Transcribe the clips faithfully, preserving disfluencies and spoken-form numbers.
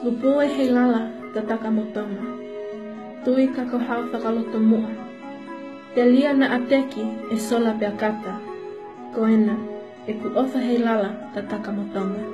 Lupe Heilala Tataka mo Tonga. Tui ka ko hao fakalotomuʻa. Telia naʻa teki ʻe Sola pea Kata. Ko ena ʻeku ʻofa Heilala Tataka mo Tonga.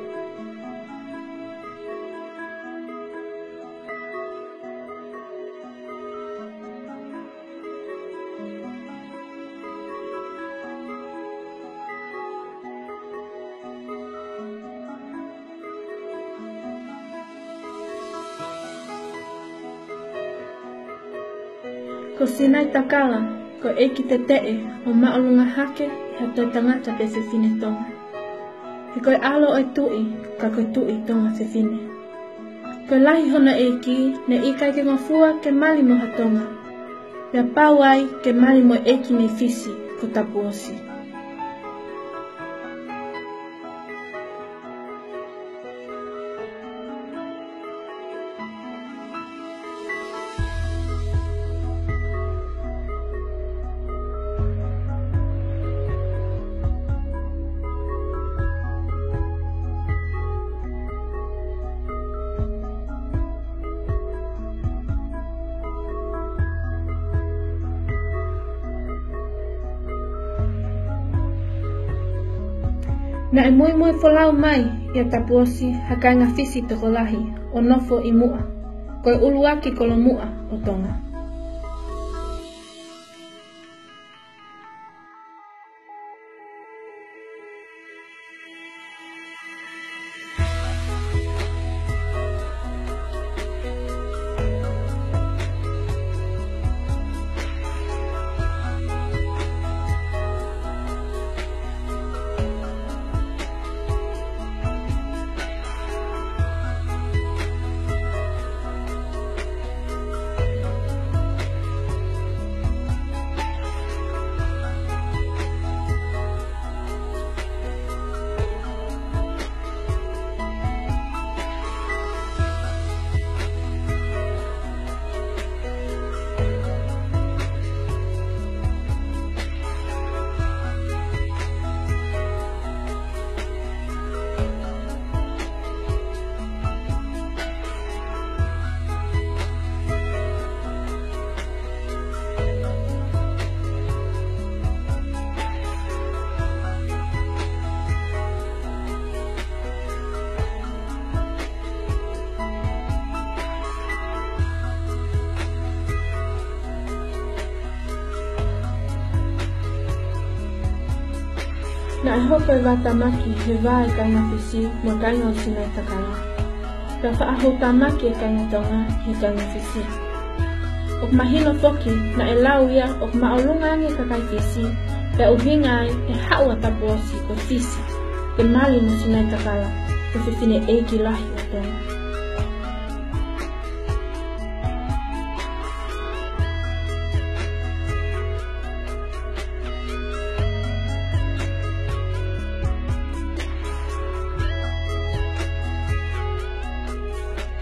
Ko Sinaitakala, ko e ʻeiki teteʻe ʻo māʻolunga hake ʻi ha toe tangata pe fefine Tonga. He ko e ʻalo ʻo e tuʻi, ka ko e tuʻi Tonga fefine. Ko e lahi hono ʻeiki, naʻe ʻikai ke ngofua ke mali mo ha Tonga. Pea pau ai ke mali mo e ʻeiki mei Fisi ko Tapuosi. Naʻe muimui folau mai ʻia Tapuosi ha kāinga Fisi tokolahi ʻo nofo ʻi Muʻa, ko e ʻuluaki kolomuʻa ʻo Tonga. Naʻe hoko e vātamaki he vā ʻa e kāinga Fisi mo e kāinga ʻo Sinaitakala. Pea faʻa houtāmaki e kāinga Tonga he kāinga Fisi. ʻOku mahino foki naʻe lau ia ʻoku māʻolunga ange e kakai Fisi, pea ʻuhinga ai e haʻu ʻa Tapuosi ko Fisi ke mali mo Sinaitakala, ko e fefine ʻeiki lahi ʻo Tonga.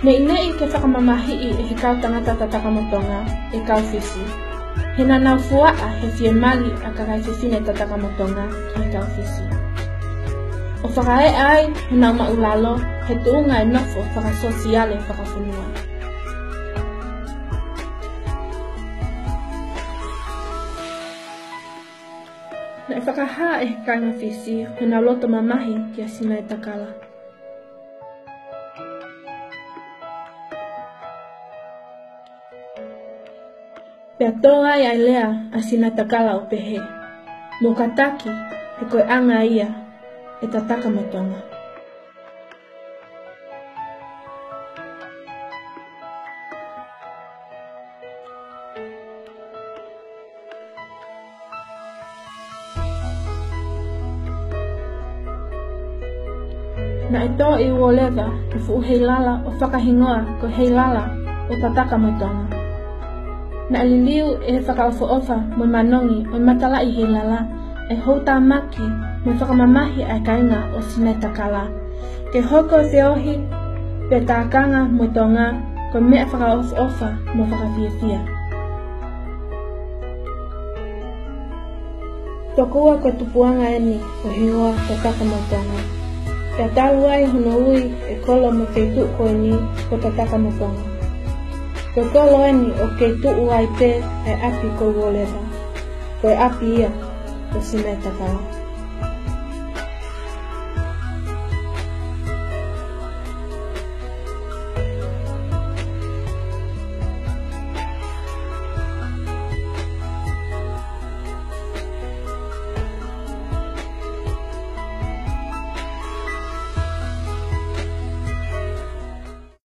Neʻineʻi ke fakamamahiʻi ʻe he kau tangata Tataka mo Tonga e kau Fisi, he naʻa nau fuaʻa he fiemali ʻa e kakai fefine Tataka mo Tonga ki he kau Fisi. ʻO fakaeʻa ai honau maʻulalo he tuʻunga e nofo fakasōsiale fakafonua. Naʻe fakahā ʻe he kāinga Fisi honau loto mamahi kia Sinaitakala. Pea tō ai ʻa e lea ʻa Sinaitakala ʻo pehē, mou kātaki, he ko e anga ia e Tataka mo Tonga. Naʻe tō ʻi Uoleva e fuʻu heilala ʻo fakahingoa ko e Heilala ʻo Tataka mo Tonga. Naʻe liliu ʻe he fakaʻofoʻofa mo e manongi ʻo e matalaʻi heilala e houtāmaki mo e fakamamahi ʻa e kāinga ʻo Sinaitakala ke hoko e feohi pe tākanga mo Tonga ko e meʻa fakaʻofoʻofa mo fakafiefia. Tokua ko e tupuʻanga eni ʻo e hingoa Tataka mo Tonga. Pea talu ai hono ui e kolo mo e feituʻu ko eni ko Tatakamotonga. Ko e kolo eni ʻoku kei tuʻu ai pē ʻa e ʻapi ko Uoleva. Ko e ʻapi ia ʻo Simeta Kala.